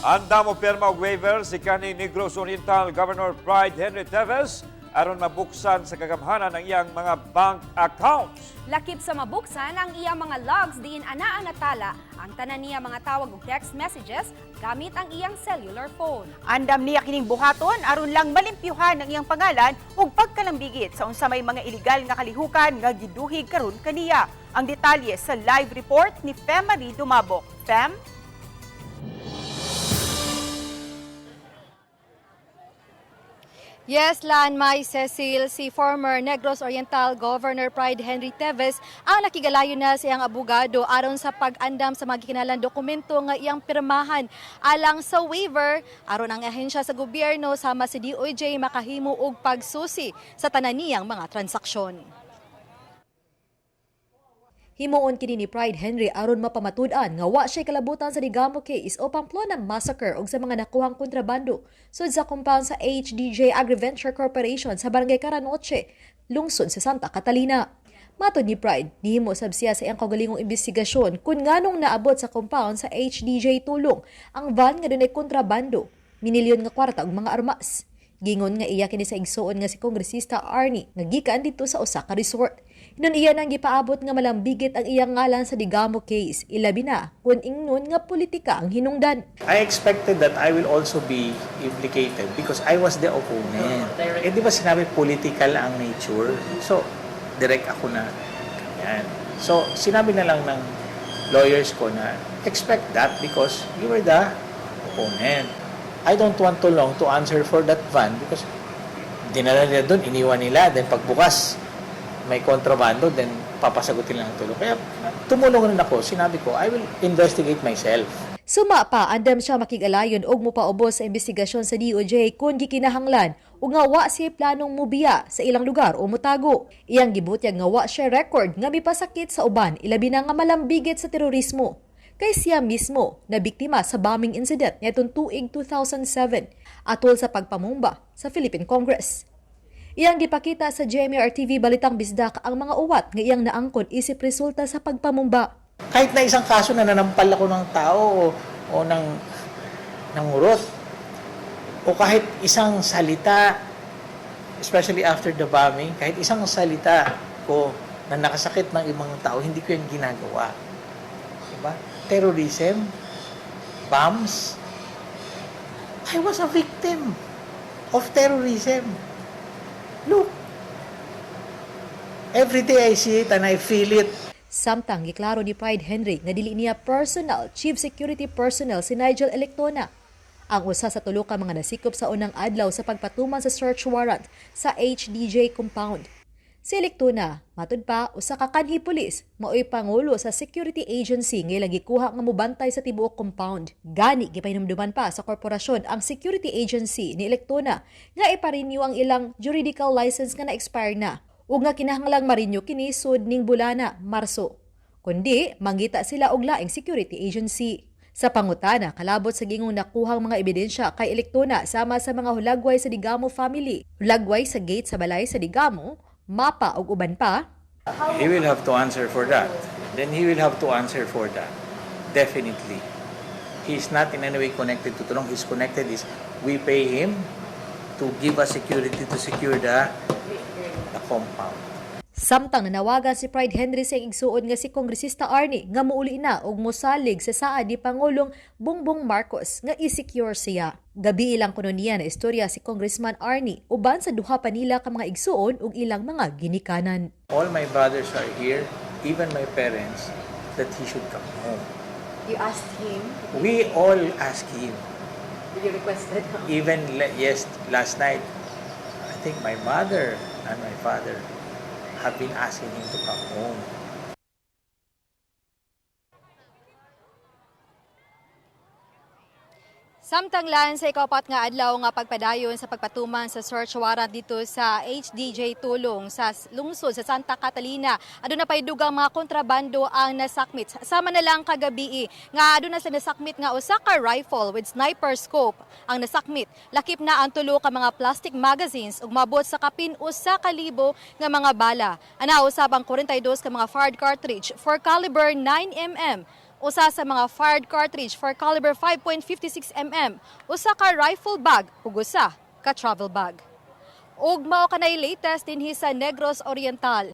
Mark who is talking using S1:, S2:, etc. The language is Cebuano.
S1: Andam mopirma og waiver si kanhi Negros Oriental Governor Pride Henry Teves aron mabuksan sa kagamhanan ang iyang mga bank accounts.
S2: Lakip sa mabuksan ang iyang mga logs diin anaa natala ang tanan niya mga tawag ug text messages gamit ang iyang cellular phone.
S3: Andam niya kining buhaton aron lang malimpyuhan ang iyang pangalan ug pagkalambigit sa unsa may mga iligal nga kalihukan nga giduhig karon kaniya. Ang detalye sa live report ni Fem Marie Dumabok. Fem?
S4: Yes, Lan, May Cecil, si former Negros Oriental Governor Pride Henry Teves ang nakigalayo na sa iyang abogado aron sa pag-andam sa mga gikinalan dokumento nga iyang pirmahan alang sa waiver aron ang ahensya sa gobyerno sama si DOJ makahimo og pagsusi sa tanan niyang mga transaksyon. Himuon kini ni Pride Henry aron mapamatud-an nga wa siya kalabutan sa Digamo case o Pamplona Massacre ug sa mga nakuhang kontrabando sud sa compound sa HDJ Agriventure Corporation sa Barangay Caranoche, lungsod sa Santa Catalina. Matod ni Pride, nihimo sab siya sa iyang kaugalingong investigasyon kung nganong naabot sa compound sa HDJ Tulong ang van nga dunay kontrabando, minilyon nga kwarta ug mga armas. Gingon nga iya kini sa igsuon nga si Kongresista Arnie nga gikan didto sa usa ka resort. Hinon iya nang gipaabot nga malambigit ang iyang ngalan sa Digamo case, ilabi na kung ingnon nga politika ang hinungdan.
S5: I expected that I will also be implicated because I was the opponent. Eh, di ba sinabi political ang nature? So, direct ako na yan. So, sinabi na lang ng lawyers ko na expect that because you were the opponent. I don't want too long to answer for that van because dinala nila doon, iniwan nila, then pagbukas, may kontrabando, then papasagutin lang ang tulong. Kaya tumulong rin ako, sinabi ko, I will investigate myself.
S4: Suma pa, andam siya makig-alayon og mopaubos sa investigasyon sa DOJ kung gikinahanglan ug nga wa siya planong mubiya sa ilang lugar o motago. Iyang gibutyag nga wa siya record nga mipasakit sa uban, ilabi na nga malambigit sa terorismo. Kay siya mismo na biktima sa bombing incident niadtong tuig 2007 atol sa pagpamumba sa Philippine Congress. Iyang gipakita sa GMA RTV Balitang Bisdak ang mga uwat nga iyang naangkon isip resulta sa pagpamumba.
S5: Kahit na isang kaso na nanampal ako ng tao o ng urot, o kahit isang salita, especially after the bombing, kahit isang salita ko na nakasakit ng ibang tao, hindi ko yan ginagawa. Diba? Terrorism, bombs, I was a victim of terrorism. Look, every day I see it and I feel it.
S4: Samtang giklaro ni Pride Henry nga dili niya personal chief security personnel si Nigel Electona, ang usa sa tulo ka mga nasikop sa unang adlaw sa pagpatuman sa search warrant sa HDJ compound. Si Electona, matud pa, usa ka kanhi pulis, maoy pangulo sa security agency nga ilang gikuha nga mobantay sa tibuok compound. Gani gipahinumduman pa sa korporasyon ang security agency ni Electona nga ipa-renew ang ilang juridical license nga na-expire na ug nga kinahanglang ma-renew kini sud ning bulana, Marso. Kundi mangita sila og laing security agency. Sa pangutana, kalabot sa gingong nakuhang mga ebidensya kay Electona sama sa mga hulagway sa Digamo family, hulagway sa gate sa balay sa Digamo, mapa ug uban pa.
S5: He will have to answer for that. Then he will have to answer for that. Definitely. He is not in any way connected to Tulong. He's connected is we pay him to give us security to secure the compound.
S4: Samtang nanawagan si Pride Henry sa iyang igsuon nga si Kongresista Arnie nga muuli na og mosalig sa saad ni Pangulong Bongbong Marcos nga i-secure siya. Gabi ilang kuno niya na istorya si Congressman Arnie uban sa duha pa nila ka mga igsuon ug ilang mga ginikanan.
S5: All my brothers are here, even my parents, that he should come home.
S6: You asked him?
S5: We all ask him.
S6: You requested him?
S5: Even yes, last night, I think my mother and my father have been asking him to come home.
S4: Samtang lan sa ikapat nga adlaw nga pagpadayon sa pagpatuman sa search warrant dito sa HDJ Tulong sa lungsod sa Santa Catalina, aduna pay dugang mga kontrabando ang nasakmit. Sama na lang kagabi nga aduna sa nasakmit nga usa ka rifle with sniper scope ang nasakmit. Lakip na ang tulo ka mga plastic magazines ug mabot sa kapin 1,000 nga mga bala. Ana usab ang 42 ka mga fired cartridge for caliber 9 mm. Usa sa mga fired cartridge for caliber 5.56 usa ka rifle bag ug usa ka travel bag. Ug mao kanay latest dinhi sa Negros Oriental.